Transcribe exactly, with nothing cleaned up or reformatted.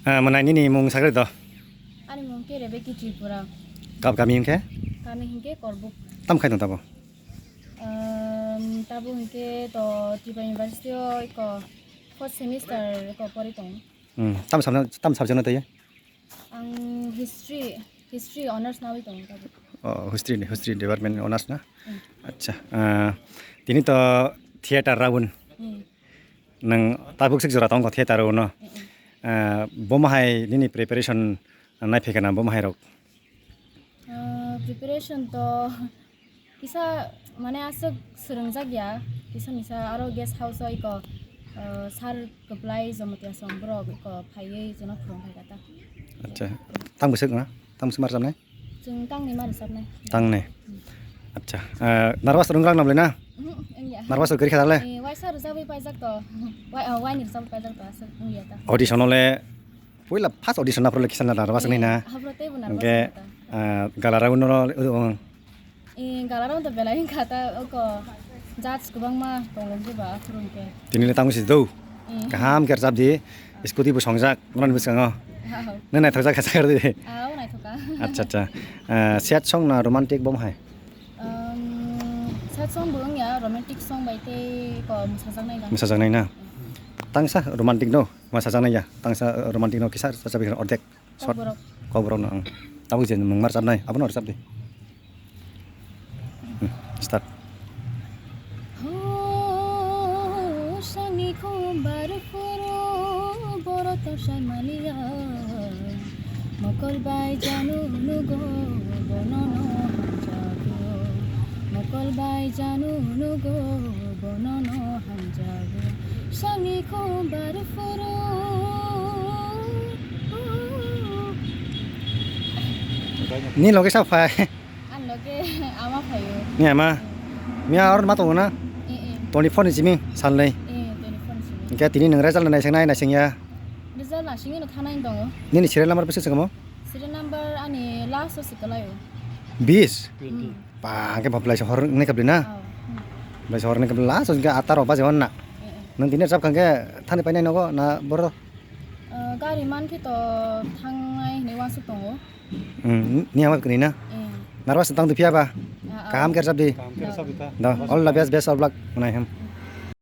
Ah, mwnai nini mung sakri do? Ani mung khe Rebeki Tripura. Kap kami hingkhe? Kami hingkhe Korbuk. Tam khai tong tabo? Um, tabo hingkhe to Tripura University o iko fourth semester iko pori tong. Hmm, tam sabjak, tam sabjak no tei? Ang history, history honours nawi tong tabo. Oh, history ni, history department honours na? Hmm. Acha, ah, tini to theater round. Hmm. Nang tabuk sik jora tong ko theater o no. Mm, mm. Ah, bomo hai nini preparation nai phikana bomo hai rok? Ah, preparation to kisa mane aswk swrwngjak ya, kisa misa aro guest house o iko, ah, sir kwplai Jamatia song borok iko phaiwi jono phwrwng phaikha ta. Acha, tang bwswk na? Tang bwswk mar chamnai? Chwng tangni ma rwchapnai. Tangni. Hmm. Acha. Eh, nervous rwng rang namle na? Mhm, wngya. Nervous rwgwi kha le? Eh, waisa rwchapwi paijak to. Wai, oh, waini rwchapwi paijak to, aswk wngya ta. Audition ole puila first audition na phuru le kisa nervous wngwi na. Eh, habro teibo nervous wngya ta. Hingke, eh, gala round no, eh, gala round to belai wngkha ta, oko judge kwbangma tonglai jeba aphuru hingke. Tini le tangwi si do. Eh. Kaham khe rwchap di. Scooty bo songjak, norokni bwskango. Aw. Nang naithokjak kha sakar di. Aw, naithok kha. Acha, acha. Ah, sad song na romantic bomo hai? Um, sad song bo wngya, romantic song bai tei ko mwsajaknai gana. Mwsajaknai na? Tangsa romantic no, mwsajaknai ya. Tangsa, uh, romantic no kisa rwchapwi ordek. Short. Kokborok. Kokborok no, ang. Tabuk je nwng ma rwchapnai, abono rwchap di. Hmm, start. Ho, sani khumbar phuru boro to sai maliya. Mokol bai janu nugo bono no hamjago. Mokol bai janu nugo bono no hamjago. Sani khumbar phuru. Ni loge sa phai. Ang loge ama phaio. Ni ama? Miya aro ma tongo na? Eh, eh. Twenty-four ni simi salnai. Eh, twenty-four ni simi. Hingke tini nwng result naising nai naising ya? Result naising no thanai tongo. Nini serial number bwswk swkamo? Serial number ani last o swkalaio. Bis? Hmm. Ba, hingke bo belai se hor wngnai kabli na? Oh, hmm. Belai se hor wngnai kabli last o hingke ataro baje honna. Eh, eh. Nwng tini rwchap kha hingke thani painai nogo na boro? Eh, gari mankhe to thangnai hinwi uansuk tongo. Hmm, ni ama kwrwi na? Eh. Nervous tang tong phiya ba? Ah, ah. Kaham khe rwchap di. Kaham khe rwchap di ta. Da, all the best, best of luck. Mwnai ham.